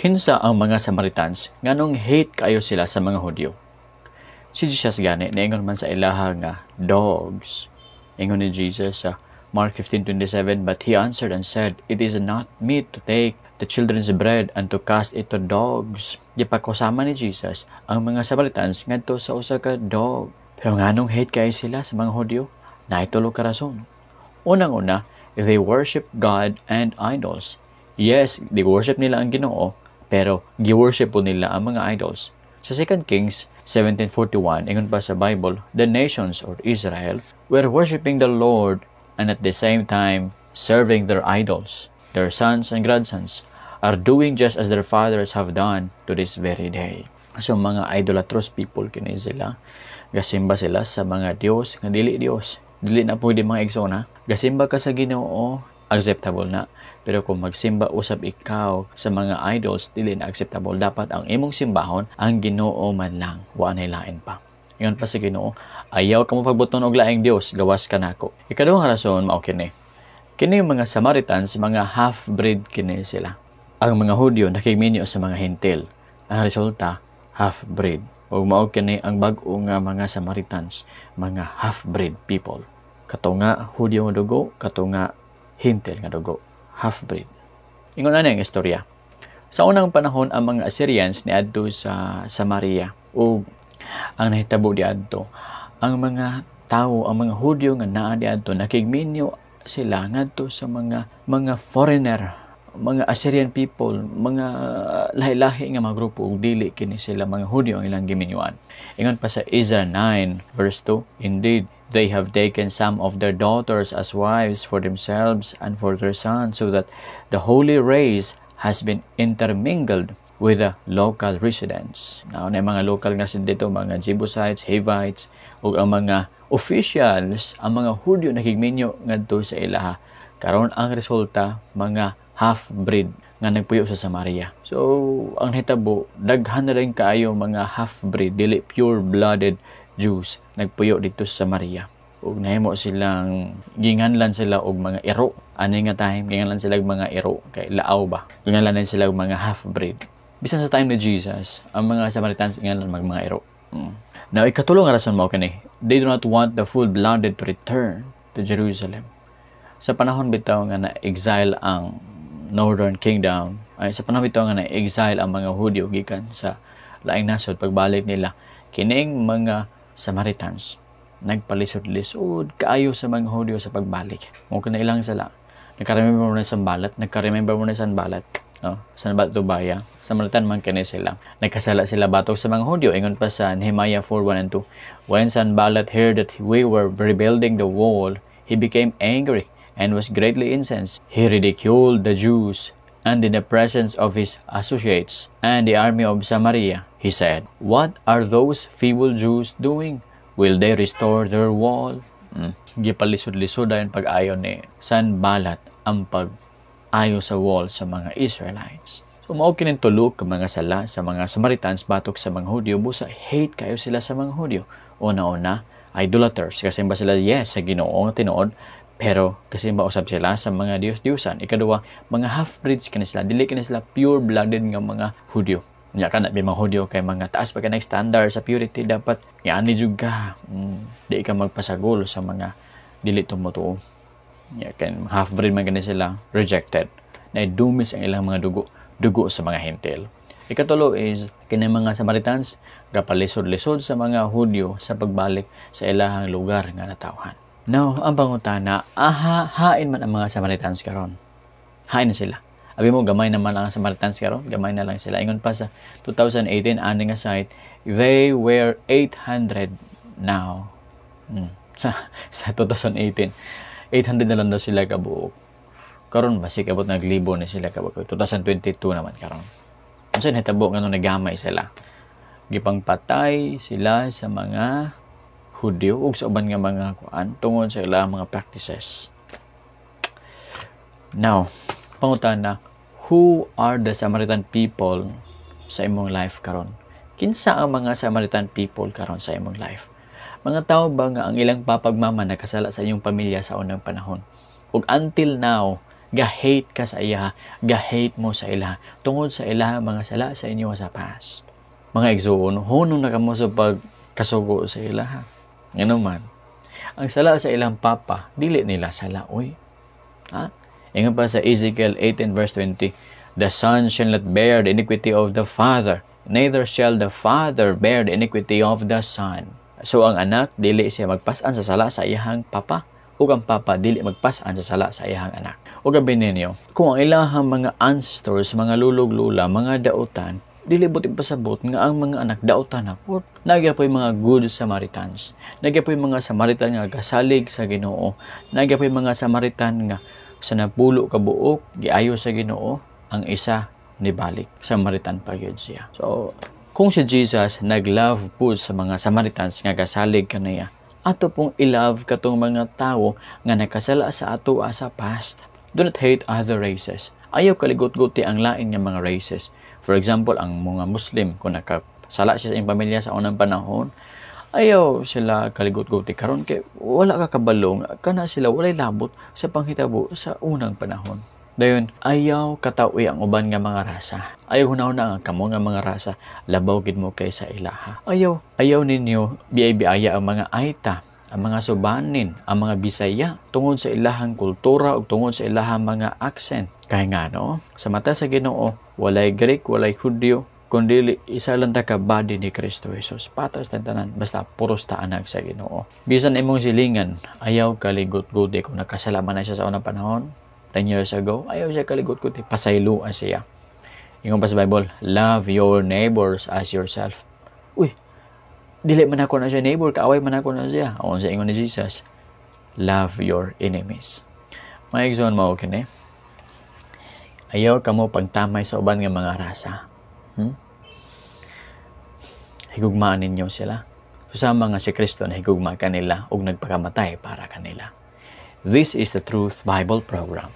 Kinsa ang mga Samaritans, nganong hate kayo sila sa mga Hudyo? Si Jesus gani niingon man sa ilaha nga dogs. Ingon ni Jesus sa Mark 15:27, "But he answered and said, 'It is not meet to take the children's bread and to cast it to dogs.'" Gipakusama ni Jesus ang mga Samaritans ngadto sa usa ka dog. Pero nganong hate kay sila sa mga Hudyo? Naay tulo ka rason. Unang-una, they worship God and idols. Yes, di worship nila ang Ginoo, pero gi-worship po nila ang mga idols. Sa 2 Kings 17:41, ingon pa sa Bible, "The nations or Israel were worshiping the Lord and at the same time serving their idols. Their sons and grandsons are doing just as their fathers have done to this very day." So mga idolatrous people kini sila. Gasimba sila sa mga Dios nga dili Dios. Dili na pwede, mga igsoon, ha. Gasimba ka sa Ginoo, acceptable na. Pero kung magsimba usab ikaw sa mga idols, dili na acceptable. Dapat ang imong simbahon ang Ginoo man lang, wa nay lain pa. Ingon pa sa Ginoo, "Ayaw ka mo pagbuton og laing Dios gawas kanako." Ikaduhang rason mao kini. Kini yung mga Samaritans, mga half-breed kini sila. Ang mga Hudyo nakigminyo sa mga Hentil. Ang resulta, half-breed. Ug mao kini ang bag-o nga mga Samaritans, mga half-breed people. Kato nga Hudyo nga dugo, kato nga Hentil nga dugo, half-breed. Ingon na ang istorya. Sa unang panahon, ang mga Assyrians niadto sa Samaria ug ang nahitabo diadto, ang mga tawo, ang mga Hudyo nga naa diadto, nakigminyo sila ngadto sa mga foreigner, mga Assyrian people, mga lahi-lahi nga mga grupo ug dili kini sila mga Hudyo ang ilang giminyuan. Ingon pa sa Ezra 9 verse 2, "Indeed, they have taken some of their daughters as wives for themselves and for their sons, so that the holy race has been intermingled with the local residents." Now, na mga local nga dito, mga Jebusites, Hivites, ug ang mga officials, ang mga Hudyo nakigminyo ngadto sa ilaha. Karon ang resulta, mga half-breed nga nagpuyo sa Samaria. So, ang hitabo, daghan na rin kaayo mga half-breed, dili pure-blooded Jews nagpuyo dito sa Samaria. Ug nahimo silang ginganlan sila og mga iro. Ani nga time ginganlan sila og mga iro kay laaw ba. Ginganlan din sila og mga half-breed. Bisan sa time ni Jesus, ang mga Samaritans ginganlan mag mga iro. Now, ikatulo nga rason mao kini. They do not want the full-blooded to return to Jerusalem. Sa panahon bitaw nga na-exile ang Northern Kingdom, ay, sa panahon bitaw nga na-exile ang mga Hudyo gikan sa laing nasod, pagbalik nila, kining mga Samaritans nagpalisod-lisod kaayo sa mga Hudyo sa pagbalik. Mao kana ilang sala. Nagka-remember mo na Sanbalat, nagka-remember mo na Sanbalat. No? Sanbalat Tobaya, Samaritan man kini sila. Nagkasala sila batok sa mga Hudyo. Ingon pa sa Nehemiah 4:1 and 2, "When Sanballat heard that we were rebuilding the wall, he became angry and was greatly incensed. He ridiculed the Jews, and in the presence of his associates and the army of Samaria, he said, 'What are those feeble Jews doing? Will they restore their wall?'" Gipalisod-lisod dayon pag-ayo ni Sanbalat ang pag-ayo sa wall sa mga Israelites. So mao kining tulo ka mga sala sa mga Samaritans batok sa mga Hudyo, busa hate kayo sila sa mga Hudyo. Una-una, idolaters. Kasi ba sila, yes, sa Ginoo nga tinuod, pero kasi ba usab sila sa mga Diyos-Diyusan. Ikaduha, mga half-breeds kini sila, dili kini sila pure-blooded nga mga Hudyo. Nya kana may mga Hudyo kay mga taas pa kay standard sa purity, dapat yaani jud ka. Di ka magpasagol sa mga dili tumutuo. Nya kan half-breed man kini sila, rejected. Na dumis ang ilang mga dugo, dugo sa mga Hentil. Ikatulo is kini mga Samaritans gapalisod-lisod sa mga Hudyo sa pagbalik sa ilahang lugar nga natawhan. Now, ang pangutana, aha, hain man ang mga Samaritans karon? Hain na sila. Abi mo, gamay naman ang Samaritans karon, gamay na lang sila. Ingon pa sa 2018 ani nga site, they were 800 now. Sa 2018, 800 na lang daw sila kabuok. Karon basig abot naglibo ni sila kabuok. 2022 naman karon. Unsa nahitabo nganong nagamay sila? Gipangpatay sila sa mga Hudyo ug sa uban nga mga kuan tungod sa ilang mga practices. Now, pangutana, who are the Samaritan people sa imong life karon? Kinsa ang mga Samaritan people karon sa imong life? Mga tao ba nga ang ilang papagmama nakasala sa inyong pamilya sa unang panahon? Ug until now, Ga-hate ka sa iya, ga-hate mo sa ila tungod sa ila mga sala sa inyo sa past. Mga igsuon, hunong na kamo sa pagkasugo sa ila. Ngano man, ang sala sa ilang papa, dili nila sala, oy. Ha? Ingon pa sa Ezekiel 18 verse 20, "The son shall not bear the iniquity of the father, neither shall the father bear the iniquity of the son." So ang anak, dili siya magpasan sa sala sa iyahang papa, ug ang papa dili magpasan sa sala sa iyahang anak. Ug abi ninyo, kung ang ilahang mga ancestors, mga lulog-lula, mga dautan, dili buot ipasabot nga ang mga anak dautan na pud. Naa gyapoy mga good Samaritans. Naa gyapoy mga Samaritan nga gasalig sa Ginoo. Naa gyapoy mga Samaritan nga sa 10 ka buok giayo sa Ginoo, ang isa nibalik. Samaritan pa gyud siya. So, kung si Jesus nag-love po sa mga Samaritans nga gasalig kaniya, ato pong i-love katong mga tawo nga nakasala sa ato sa past. Do not hate other races. Ayaw kaligot-guti ang lain nga mga races. For example, ang mga Muslim, kung nakasala siya sa iyang pamilya sa unang panahon, ayaw sila kaligot-guti karon kay wala ka kabalo nga kana sila walay labot sa panghitabo sa unang panahon. Dayon, ayaw katawi ang uban nga mga rasa. Ayaw hunahuna nga kamo nga mga rasa, labaw gid mo kaysa ilaha. Ayaw ninyo biay-biaya ang mga Aeta, ang mga Subanin, ang mga Bisaya tungod sa ilahang kultura ug tungod sa ilahang mga accent. Kay ngano, sa mata sa Ginoo, walay Greek, walay Hudyo, kundi isa lang ta ka body ni Kristo Jesus. Patas tan tanan, basta puros ta anak sa Ginoo. Bisan imong silingan, ayaw kaligot-guti kung nakasala man na siya sa unang panahon, 10 years ago, ayaw siya kaligot-guti, pasayloa siya. Ingon pa sa Bible, "Love your neighbors as yourself." Uy, dili man ako na siya neighbor, kaaway man ako na siya. Ayon sa ingon ni Jesus, "Love your enemies." Mga igsoon, mao kini. Ayaw kamo pagtamay sa uban nga mga rasa. Higugmaan ninyo sila. Susama nga si Kristo na higugma kanila ug nagpakamatay para kanila. This is the Truth Bible Program.